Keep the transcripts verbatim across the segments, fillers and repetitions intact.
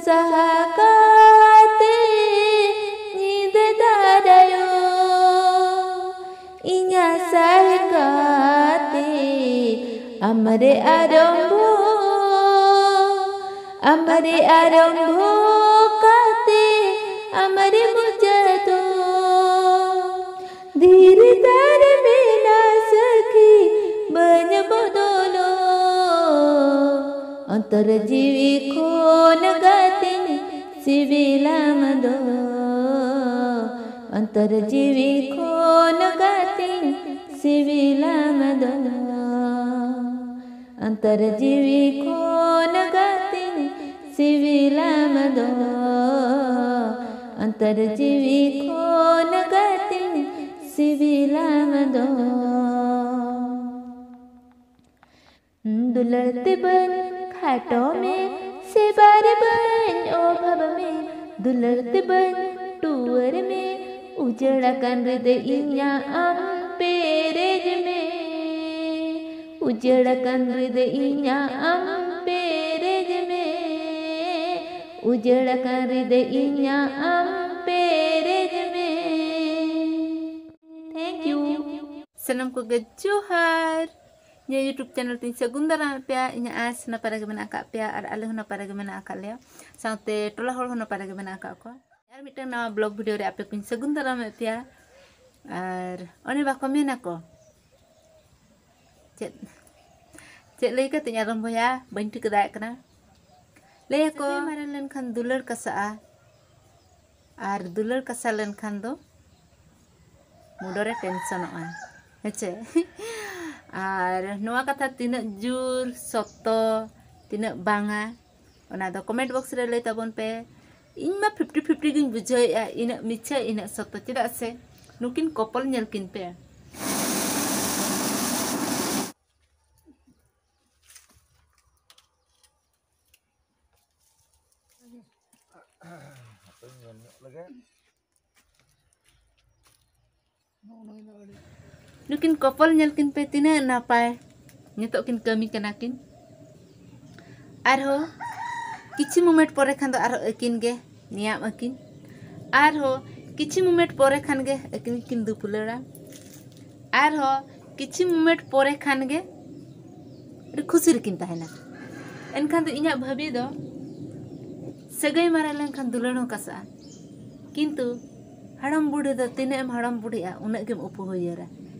ᱥᱟᱦᱟ ᱠᱟᱛᱮ ᱧᱤᱫᱟᱹ ᱫᱟᱨᱟᱭᱚ, ᱤᱧᱟᱜ ᱥᱟᱦᱟ ᱠᱟᱛᱮ ᱟᱢᱨᱮ ᱟᱨᱚᱢᱵᱷᱚ, ᱟᱢᱨᱮ ᱟᱨᱚᱢᱵᱷᱚ ᱠᱟᱛᱮ ᱟᱢᱨᱮ ᱢᱩᱪᱟᱹᱫᱚ᱾ ᱫᱷᱤᱨᱤ ᱫᱟᱨᱮ ᱢᱮᱱᱟᱜ ᱥᱟᱹᱠᱷᱤ ᱵᱟᱹᱧ ᱵᱚᱫᱚᱞᱚᱜ, ᱚᱱᱛᱚᱨ ᱡᱤᱣᱤ ᱠᱷᱚᱱ ᱜᱟᱛᱮᱧ ᱥᱤᱵᱤᱞᱟᱢ ᱫᱚ, ᱚᱱᱛᱚᱨ ᱡᱤᱣᱤ ᱠᱷᱚᱱ ᱜᱟᱛᱮᱧ ᱥᱤᱵᱤᱞᱟᱢ ᱫᱚ, ᱚᱱᱛᱚᱨ ᱡᱤᱣᱤ ᱠᱷᱚᱱ ᱜᱟᱛᱮᱧ ᱥᱤᱵᱤᱞᱟᱢ ᱫᱚ, ᱚᱱᱛᱚᱨ ᱡᱤᱣᱤ ᱠᱷᱚᱱ ᱜᱟᱛᱮᱧ ᱥᱤᱵᱤᱞᱟᱢ ᱫᱚ᱾ ᱫᱩᱞᱟᱹᱲ ᱛᱮ ᱵᱟᱹᱧ ᱠᱷᱟᱴᱚ ᱢᱮ, ᱥᱮᱵᱟ ᱨᱮ ᱵᱟᱹᱧ ᱚᱵᱷᱟᱵ ᱢᱮ, ᱫᱩᱞᱟᱹᱲ ᱛᱮ ᱵᱟᱹᱧ ᱴᱩᱣᱟᱹᱨ ᱢᱮ, ᱩᱡᱟᱹᱲ ᱟᱠᱟᱱ ᱦᱤᱨᱫᱟᱹ ᱤᱧᱟᱜ ᱟᱢ ᱯᱮᱨᱮᱡ ᱢᱮ, ᱩᱡᱟᱹᱲ ᱟᱠᱟᱱ ᱦᱤᱨᱫᱟᱹ ᱤᱧᱟᱜ ᱟᱢ ᱯᱮᱨᱮᱡ ᱢᱮ, ᱩᱡᱟᱹᱲ ᱟᱠᱟᱱ ᱦᱤᱨᱫᱟᱹ ᱤᱧᱟᱜ ᱟᱢ ᱯᱮᱨᱮᱡ ᱢᱮ᱾ Thank you. ᱥᱟᱱᱟᱢ ᱠᱚᱜᱮ ᱡᱚᱦᱟᱨ᱾ ᱤᱧᱟᱹᱜ YouTube channel ᱛᱤᱧ ᱥᱟᱹᱜᱩᱱ ᱫᱟᱨᱟᱢᱮᱫ ᱯᱮᱭᱟ᱾ ᱤᱧᱟᱹᱜ ᱟᱸᱥ ᱱᱟᱯᱟᱭ ᱨᱮᱜᱮ ᱢᱮᱱᱟᱜ ᱟᱠᱟᱫ ᱯᱮᱭᱟ ᱟᱨ ᱟᱞᱮ ᱦᱚᱸ ᱱᱟᱯᱟᱭ ᱨᱮᱜᱮ ᱢᱮᱱᱟᱜ ᱟᱠᱟᱫ ᱞᱮᱭᱟ᱾ ᱥᱟᱶᱛᱮ ᱴᱚᱞᱟ ᱦᱚᱲ ᱦᱚᱸ ᱱᱟᱯᱟᱭ ᱨᱮᱜᱮ ᱢᱮᱱᱟᱜ ᱟᱠᱟᱫ ᱠᱚᱣᱟ᱾ ᱟᱨ ᱢᱤᱫᱴᱟᱝ ᱱᱟᱣᱟ vlog video ᱨᱮ ᱟᱯᱮ ᱠᱚᱧ ᱥᱟᱹᱜᱩᱱ ᱫᱟᱨᱟᱢᱮᱫ ᱯᱮᱭᱟ᱾ ᱟᱨ ᱚᱱᱮ ᱵᱟᱠᱚ ᱢᱮᱱᱟ ᱠᱚ, ᱪᱮᱫ, ᱪᱮᱫ ᱞᱟᱹᱭ ᱠᱟᱛᱮᱧ ᱟᱨᱟᱢᱵᱷᱚᱭᱟ, ᱵᱟᱹᱧ ᱴᱷᱤᱠᱟᱹ ᱫᱟᱲᱮᱭᱟᱜ ᱠᱟᱱᱟ᱾ ᱞᱟᱹᱭᱟᱠᱚ, ᱥᱟᱹᱜᱟᱹᱭ ᱢᱟᱨᱮ ᱞᱮᱱᱠᱷᱟᱱ ᱫᱩᱞᱟᱹᱲ ᱠᱟᱥᱟᱜᱼᱟ, ᱟᱨ ᱫᱩᱞᱟᱹᱲ ᱠᱟᱥᱟ ᱞᱮᱱᱠᱷᱟᱱ ᱫᱚ ᱢᱩᱰᱚᱨᱮ ᱴᱮᱱᱥᱚᱱᱚᱜᱼᱟ, ᱦᱮᱸᱪᱮ? ᱟᱨ ᱱᱚᱣᱟ ᱠᱟᱛᱷᱟ ᱛᱤᱱᱟᱹᱜ ᱡᱳᱨ ᱥᱚᱛᱛᱚ, ᱛᱤᱱᱟᱹᱜ ᱵᱟᱝᱟ, ᱚᱱᱟ ᱫᱚ comment box ᱨᱮ ᱞᱟᱹᱭ ᱛᱟᱵᱚᱱ ᱯᱮ᱾ ᱤᱧ ᱢᱟ fifty fifty ᱜᱤᱧ ᱵᱩᱡᱷᱟᱹᱣᱮᱫᱼᱟ, ᱤᱱᱟᱹᱜ ᱢᱤᱪᱷᱟᱹ ᱤᱱᱟᱹᱜ ᱥᱚᱛᱛᱚ᱾ ᱪᱮᱫᱟᱜ ᱥᱮ ᱱᱩᱠᱤᱱ couple ᱧᱮᱞ ᱠᱤᱱ ᱯᱮ᱾ ᱦᱟᱯᱮᱧ ᱧᱮᱞ ᱧᱚᱜ ᱞᱮᱜᱮ᱾ ᱱᱩᱠᱤᱱ couple ᱧᱮᱞ ᱠᱤᱱ ᱯᱮ, ᱛᱤᱱᱟᱹᱜ ᱱᱟᱯᱟᱭ ᱱᱤᱛᱚᱜ ᱠᱤᱱ ᱠᱟᱹᱢᱤ ᱠᱟᱱᱟ ᱠᱤᱱ᱾ ᱟᱨᱦᱚᱸ ᱠᱤᱪᱷᱩ moment ᱯᱚᱨᱮ ᱠᱷᱟᱱ ᱫᱚ ᱟᱨᱦᱚᱸ ᱟᱹᱠᱤᱱ ᱜᱮ ᱧᱮᱧᱟᱢ ᱟᱹᱠᱤᱱ᱾ ᱟᱨᱦᱚᱸ ᱠᱤᱪᱷᱩ moment ᱯᱚᱨᱮ ᱠᱷᱟᱱ ᱜᱮ ᱟᱹᱠᱤᱱ ᱠᱤᱱ ᱫᱩᱯᱩᱞᱟᱹᱲᱟ᱾ ᱟᱨᱦᱚᱸ ᱠᱤᱪᱷᱩ moment ᱯᱚᱨᱮ ᱠᱷᱟᱱ ᱜᱮ ᱟᱹᱰᱤ ᱠᱷᱩᱥᱤ ᱨᱮᱠᱤᱱ ᱛᱟᱦᱮᱱᱟ᱾ ᱮᱱᱠᱷᱟᱱ ᱫᱚ ᱤᱧᱟᱹᱜ ᱵᱷᱟᱹᱵᱤ ᱫᱚ, ᱥᱟᱹᱜᱟᱹᱭ ᱢᱟᱨᱮ ᱞᱮᱱᱠᱷᱟᱱ ᱫᱩᱞᱟᱹᱲ ᱦᱚᱸ ᱠᱟᱥᱟᱜᱼᱟ, ᱠᱤᱱᱛᱩ ᱦᱟᱲᱟᱢ ᱵᱩᱲᱦᱤ ᱫᱚ ᱛᱤᱱᱟᱹᱜ ᱮᱢ ᱦᱟᱲᱟᱢ ᱵᱩᱲᱦᱤᱜᱼᱟ, ᱩᱱᱟᱹᱜ ᱜᱮᱢ ᱩᱯᱩᱦᱟᱹᱭᱟᱹᱨᱟ᱾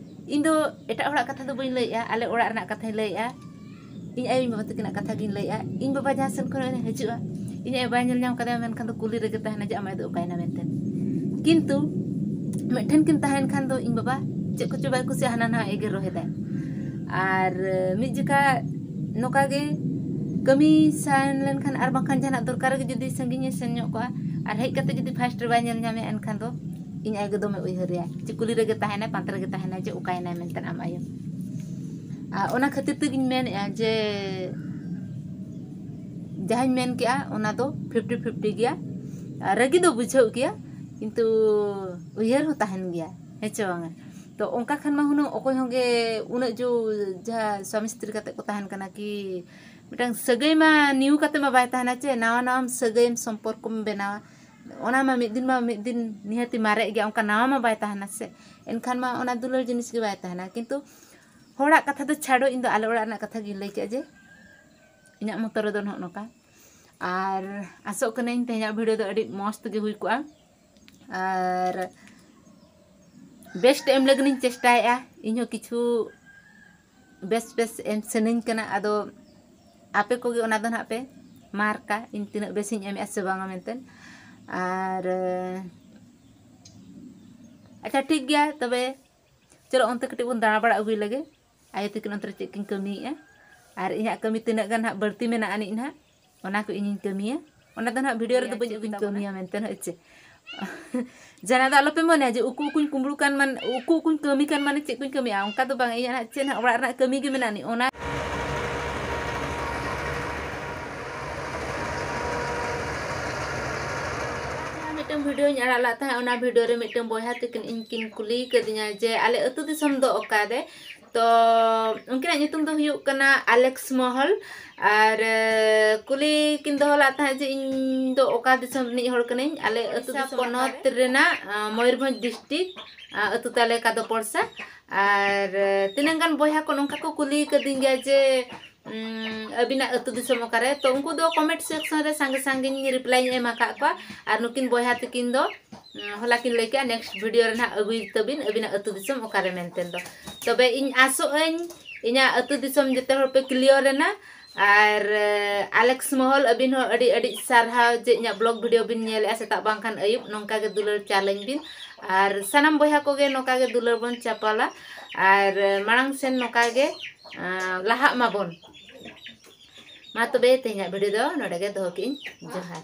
ᱤᱧ ᱫᱚ ᱮᱴᱟᱜ ᱦᱚᱲᱟᱜ ᱠᱟᱛᱷᱟ ᱫᱚ ᱵᱟᱹᱧ ᱞᱟᱹᱭᱮᱜᱼᱟ, ᱟᱞᱮ ᱚᱲᱟᱜ ᱨᱮᱱᱟᱜ ᱠᱟᱛᱷᱟᱧ ᱞᱟᱹᱭᱮᱜᱼᱟ, ᱤᱧ ᱟᱭᱳ ᱤᱧ ᱵᱟᱵᱟ ᱛᱟᱹᱠᱤᱱᱟᱜ ᱠᱟᱛᱷᱟ ᱜᱤᱧ ᱞᱟᱹᱭᱮᱜᱼᱟ᱾ ᱤᱧ ᱵᱟᱵᱟ ᱡᱟᱦᱟᱸ ᱥᱮᱱ ᱠᱷᱚᱱ ᱦᱤᱡᱩᱜᱼᱟ, ᱤᱧ ᱟᱭᱳ ᱵᱟᱭ ᱧᱮᱞ ᱧᱟᱢ ᱠᱟᱫᱮᱭᱟ, ᱢᱮᱱᱠᱷᱟᱱ ᱫᱚ ᱠᱩᱞᱤ ᱨᱮᱜᱮ ᱛᱟᱦᱮᱱᱟ ᱡᱮ ᱟᱢ ᱟᱭᱳ ᱫᱚ ᱚᱠᱟᱭᱮᱱᱟ ᱢᱮᱱᱛᱮ᱾ ᱠᱤᱱᱛᱩ ᱢᱤᱫᱴᱷᱮᱱ ᱠᱤᱱ ᱛᱟᱦᱮᱱ ᱠᱷᱟᱱ ᱫᱚ ᱤᱧ ᱵᱟᱵᱟ ᱪᱮᱫ ᱠᱚᱪᱚ ᱵᱟᱭ ᱠᱩᱥᱤᱭᱟᱜᱼᱟ, ᱦᱟᱱᱟ ᱱᱟᱣᱟ ᱮᱜᱮᱨ ᱨᱚᱦᱮᱫᱟᱭ᱾ ᱟᱨ ᱢᱤᱫ ᱡᱚᱠᱷᱟ ᱱᱚᱝᱠᱟ ᱜᱮ ᱠᱟᱹᱢᱤ ᱥᱮᱱ ᱞᱮᱱᱠᱷᱟᱱ ᱟᱨ ᱵᱟᱝᱠᱷᱟᱱ ᱡᱟᱦᱟᱱᱟᱜ ᱫᱚᱨᱠᱟᱨ ᱨᱮᱜᱮ ᱡᱩᱫᱤ ᱥᱟᱺᱜᱤᱧᱮ ᱥᱮᱱ ᱧᱚᱜ ᱠᱚᱜᱼᱟ ᱟᱨ ᱦᱮᱡ ᱠᱟᱛᱮ ᱡᱩᱫᱤ first ᱨᱮ ᱵᱟᱭ ᱧᱮᱞ ᱧᱟᱢᱮᱭᱟ, ᱮᱱᱠᱷᱟᱱ ᱫᱚ ᱤᱧ ᱟᱭᱳ ᱜᱮ ᱫᱚᱢᱮ ᱩᱭᱦᱟᱹᱨᱮᱭᱟ, ᱡᱮ ᱠᱩᱞᱤ ᱨᱮᱜᱮ ᱛᱟᱦᱮᱱᱟᱭ, ᱯᱟᱱᱛᱮ ᱨᱮᱜᱮ ᱛᱟᱦᱮᱱᱟᱭ ᱡᱮ ᱚᱠᱟᱭᱮᱱᱟᱭ ᱢᱮᱱᱛᱮ ᱟᱢ ᱟᱭᱳ᱾ ᱟᱨ ᱚᱱᱟ ᱠᱷᱟᱹᱛᱤᱨ ᱛᱮᱜᱤᱧ ᱢᱮᱱᱮᱫᱼᱟ ᱡᱮ ᱡᱟᱦᱟᱸᱧ ᱢᱮᱱ ᱠᱮᱜᱼᱟ ᱚᱱᱟ ᱫᱚ fifty fifty ᱜᱮᱭᱟ᱾ ᱟᱨ ᱨᱟᱹᱜᱤ ᱫᱚ ᱵᱩᱡᱷᱟᱹᱜ ᱜᱮᱭᱟ, ᱠᱤᱱᱛᱩ ᱩᱭᱦᱟᱹᱨ ᱦᱚᱸ ᱛᱟᱦᱮᱱ ᱜᱮᱭᱟ, ᱦᱮᱸ ᱪᱮ ᱵᱟᱝᱟ? ᱛᱚ ᱚᱱᱠᱟ ᱠᱷᱟᱱ ᱢᱟ ᱦᱩᱱᱟᱹᱝ ᱚᱠᱚᱭ ᱦᱚᱸ ᱜᱮ ᱩᱱᱟᱹᱜ ᱡᱳᱨ ᱡᱟᱦᱟᱸ ᱥᱣᱟᱢᱤ ᱥᱛᱨᱤ ᱠᱟᱛᱮ ᱠᱚ ᱛᱟᱦᱮᱱ ᱠᱟᱱᱟ ᱠᱤ, ᱢᱤᱫᱴᱟᱝ ᱥᱟᱹᱜᱟᱹᱭ ᱢᱟ new ᱠᱟᱛᱮ ᱢᱟ ᱵᱟᱭ ᱛᱟᱦᱮᱱᱟ ᱪᱮ, ᱱᱟᱣᱟ ᱱᱟᱣᱟᱢ ᱥᱟᱹᱜᱟᱹᱭᱮᱢ ᱥᱚᱢᱯᱚᱨᱠᱚᱢ ᱵᱮᱱᱟᱣᱟ, ᱚᱱᱟ ᱢᱟ ᱢᱤᱫ ᱫᱤᱱ ᱢᱟ ᱢᱤᱫ ᱫᱤᱱ ᱱᱤᱦᱟᱹᱛᱤ ᱢᱟᱨᱮᱜ ᱜᱮᱭᱟ, ᱚᱱᱠᱟ ᱱᱟᱣᱟ ᱢᱟ ᱵᱟᱭ ᱛᱟᱦᱮᱱᱟ ᱥᱮ᱾ ᱮᱱᱠᱷᱟᱱ ᱢᱟ ᱚᱱᱟ ᱫᱩᱞᱟᱹᱲ ᱡᱤᱱᱤᱥ ᱜᱮ ᱵᱟᱭ ᱛᱟᱦᱮᱱᱟ᱾ ᱠᱤᱱᱛᱩ ᱦᱚᱲᱟᱜ ᱠᱟᱛᱷᱟ ᱫᱚ ᱪᱷᱟᱰᱚ, ᱤᱧ ᱫᱚ ᱟᱞᱮ ᱚᱲᱟᱜ ᱨᱮᱱᱟᱜ ᱠᱟᱛᱷᱟ ᱜᱤᱧ ᱞᱟᱹᱭ ᱠᱮᱫᱼᱟ ᱡᱮ ᱤᱧᱟᱹᱜ ᱢᱚᱛᱚ ᱨᱮᱫᱚ ᱱᱚᱜᱼᱚ ᱱᱚᱝᱠᱟ᱾ ᱟᱨ ᱟᱥᱚᱜ ᱠᱟᱹᱱᱟᱹᱧ ᱛᱮᱦᱮᱧᱟᱜ video ᱫᱚ ᱟᱹᱰᱤ ᱢᱚᱡᱽ ᱛᱮᱜᱮ ᱦᱩᱭ ᱠᱚᱜᱼᱟ᱾ ᱟᱨ best ᱮᱢ ᱞᱟᱹᱜᱤᱫ ᱤᱧ ᱪᱮᱥᱴᱟᱭᱮᱫᱼᱟ, ᱤᱧᱦᱚᱸ ᱠᱤᱪᱷᱩ ᱵᱮᱥ ᱵᱮᱥ ᱮᱢ ᱥᱟᱱᱟᱧ ᱠᱟᱱᱟ᱾ ᱟᱫᱚ ᱟᱯᱮ ᱠᱚᱜᱮ ᱚᱱᱟ ᱫᱚ ᱱᱟᱦᱟᱜ ᱯᱮ ᱢᱟᱨᱠᱟ, ᱤᱧ ᱛᱤᱱᱟᱹᱜ ᱵᱮᱥᱤᱧ ᱮᱢᱮᱫᱼᱟ ᱥᱮ ᱵᱟᱝᱟ ᱢᱮᱱᱛᱮ᱾ ᱟᱨ ᱟᱪᱪᱷᱟ, ᱴᱷᱤᱠ ᱜᱮᱭᱟ, ᱛᱚᱵᱮ ᱪᱚᱞᱚ ᱚᱱᱛᱮ ᱠᱟᱹᱴᱤᱡ ᱵᱚᱱ ᱫᱟᱬᱟ ᱵᱟᱲᱟ ᱟᱹᱜᱩᱭ ᱞᱮᱜᱮ᱾ ᱟᱭᱳ ᱛᱟᱹᱠᱤᱱ ᱚᱱᱛᱮ ᱨᱮ ᱪᱮᱫ ᱠᱤᱱ ᱠᱟᱹᱢᱤᱭᱮᱫᱼᱟ ᱟᱨ ᱤᱧᱟᱹᱜ ᱠᱟᱹᱢᱤ ᱛᱤᱱᱟᱹᱜ ᱜᱟᱱ ᱦᱟᱸᱜ ᱵᱟᱹᱲᱛᱤ ᱢᱮᱱᱟᱜ ᱟᱹᱱᱤᱡ ᱱᱟᱦᱟᱜ, ᱚᱱᱟ ᱠᱚ ᱤᱧᱤᱧ ᱠᱟᱹᱢᱤᱭᱟ᱾ ᱚᱱᱟ ᱫᱚ ᱱᱟᱦᱟᱜ video ᱨᱮᱫᱚ ᱵᱟᱹᱧ ᱟᱹᱜᱩᱧ ᱠᱟᱹᱢᱤᱭᱟ ᱢᱮᱱᱛᱮ ᱱᱟᱦᱟᱜ, ᱪᱮ? ᱡᱟᱦᱟᱸ ᱫᱚ ᱟᱞᱚᱯᱮ ᱢᱚᱱᱮᱭᱟ ᱡᱮ ᱩᱠᱩ ᱩᱠᱩᱧ ᱠᱩᱢᱵᱽᱲᱩ ᱠᱟᱱ ᱢᱟᱱᱮ, ᱩᱠᱩ ᱩᱠᱩᱧ ᱠᱟᱹᱢᱤ ᱠᱟᱱ ᱢᱟᱱᱮ ᱪᱮᱫ ᱠᱚᱧ ᱠᱟᱹᱢᱤᱭᱟ, ᱚᱱᱠᱟ ᱫᱚ ᱵᱟᱝ᱾ ᱤᱧᱟᱹᱜ ᱱᱟᱦᱟᱜ ᱪᱮᱫ ᱱᱟᱦᱟᱜ ᱚᱲᱟᱜ ᱨᱮᱱᱟᱜ ᱠᱟᱹᱢᱤ ᱜᱮ ᱢᱮᱱᱟᱜ ᱟᱹᱱᱤᱡ, ᱚᱱᱟ ᱢᱤᱫᱴᱟᱝ ᱵᱷᱤᱰᱤᱭᱳᱧ ᱟᱲᱟᱜ ᱞᱟᱜ ᱛᱟᱦᱮᱸᱫ, ᱚᱱᱟ ᱵᱷᱤᱰᱤᱭᱳ ᱨᱮ ᱢᱤᱫᱴᱟᱝ ᱵᱚᱭᱦᱟ ᱛᱟᱹᱠᱤᱱ ᱤᱧ ᱠᱤᱱ ᱠᱩᱞᱤ ᱠᱟᱹᱫᱤᱧᱟ ᱡᱮ ᱟᱞᱮ ᱟᱹᱛᱩ ᱫᱤᱥᱚᱢ ᱫᱚ ᱚᱠᱟᱨᱮ᱾ ᱛᱚ ᱩᱱᱠᱤᱱᱟᱜ ᱧᱩᱛᱩᱢ ᱫᱚ ᱦᱩᱭᱩᱜ ᱠᱟᱱᱟ ᱟᱞᱮᱠᱥ ᱢᱚᱦᱚᱞ᱾ ᱟᱨ ᱠᱩᱞᱤ ᱠᱤᱱ ᱫᱚᱦᱚ ᱞᱟᱜ ᱛᱟᱦᱮᱸᱫ ᱡᱮ ᱤᱧ ᱫᱚ ᱚᱠᱟ ᱫᱤᱥᱚᱢ ᱨᱤᱱᱤᱡ ᱦᱚᱲ ᱠᱟᱹᱱᱟᱹᱧ᱾ ᱟᱞᱮ ᱟᱹᱛᱩ ᱫᱤᱥᱚᱢ ᱯᱚᱱᱚᱛ ᱨᱮᱱᱟᱜ ᱢᱚᱭᱩᱨᱵᱷᱚᱸᱡᱽ ᱰᱤᱥᱴᱤᱠ, ᱟᱹᱛᱩ ᱛᱟᱞᱮ ᱠᱟᱫᱚᱯᱚᱲᱥᱟ᱾ ᱟᱨ ᱛᱤᱱᱟᱹᱝ ᱜᱟᱱ ᱵᱚᱭᱦᱟ ᱠᱚ ᱱᱚᱝᱠᱟ ᱠᱚ ᱠᱩᱞᱤ ᱠᱟᱹᱫᱤᱧ ᱜᱮᱭᱟ ᱡᱮ ᱟᱹᱵᱤᱱᱟᱜ ᱟᱹᱛᱩ ᱫᱤᱥᱚᱢ ᱚᱠᱟᱨᱮ? ᱛᱚ ᱩᱱᱠᱩ ᱫᱚ ᱠᱚᱢᱮᱱᱴ ᱥᱮᱠᱥᱚᱱ ᱨᱮ ᱥᱟᱸᱜᱮ ᱥᱟᱸᱜᱮᱧ ᱨᱤᱯᱞᱟᱭᱤᱧ ᱮᱢ ᱟᱠᱟᱫ ᱠᱚᱣᱟ᱾ ᱟᱨ ᱱᱩᱠᱤᱱ ᱵᱚᱭᱦᱟ ᱛᱟᱹᱠᱤᱱ ᱫᱚ ᱦᱚᱞᱟ ᱠᱤᱱ ᱞᱟᱹᱭ ᱠᱮᱜᱼᱟ ᱱᱮᱠᱥᱴ ᱵᱷᱤᱰᱤᱭᱳ ᱨᱮ ᱱᱟᱦᱟᱜ ᱟᱹᱜᱩᱭ ᱛᱟᱹᱵᱤᱱ ᱟᱹᱵᱤᱱᱟᱜ ᱟᱹᱛᱩ ᱫᱤᱥᱚᱢ ᱚᱠᱟᱨᱮ ᱢᱮᱱᱛᱮ᱾ ᱫᱚ ᱛᱚᱵᱮ ᱤᱧ ᱟᱥᱚᱜ ᱟᱹᱧ ᱤᱧᱟᱹᱜ ᱟᱹᱛᱩ ᱫᱤᱥᱚᱢ ᱡᱚᱛᱚ ᱦᱚᱲ ᱯᱮ ᱠᱞᱤᱭᱟᱨ ᱮᱱᱟ᱾ ᱟᱨ ᱟᱞᱮᱠᱥ ᱢᱚᱦᱚᱞ, ᱟᱹᱵᱤᱱ ᱦᱚᱸ ᱟᱹᱰᱤ ᱟᱹᱰᱤ ᱥᱟᱨᱦᱟᱣ ᱡᱮ ᱤᱧᱟᱹᱜ ᱵᱞᱚᱜ ᱵᱷᱤᱰᱤᱭᱳ ᱵᱤᱱ ᱧᱮᱞᱮᱜᱼᱟ ᱥᱮᱛᱟᱜ ᱵᱟᱝᱠᱷᱟᱱ ᱟᱹᱭᱩᱵ᱾ ᱱᱚᱝᱠᱟ ᱜᱮ ᱫᱩᱞᱟᱹᱲ ᱪᱟᱞᱟᱹᱧ ᱵᱤᱱ᱾ ᱟᱨ ᱥᱟᱱᱟᱢ ᱵᱚᱭᱦᱟ ᱠᱚᱜᱮ ᱱᱚᱝᱠᱟ ᱜᱮ ᱫᱩᱞᱟᱹᱲ ᱵᱚᱱ ᱪᱟᱯᱟᱞᱟ᱾ ᱟᱨ ᱢᱟᱲᱟᱝ ᱥᱮᱱ ᱱᱚᱝᱠᱟ ᱜᱮ ᱞᱟᱦᱟᱜ ᱢᱟᱵᱚᱱ᱾ ᱢᱟ ᱛᱚᱵᱮ ᱛᱮᱦᱮᱧᱟᱜ ᱵᱷᱤᱰᱤᱭᱳ ᱫᱚ ᱱᱚᱰᱮ ᱜᱮ ᱫᱚᱦᱚ ᱠᱮᱜᱼᱟᱹᱧ᱾ ᱡᱚᱦᱟᱨ᱾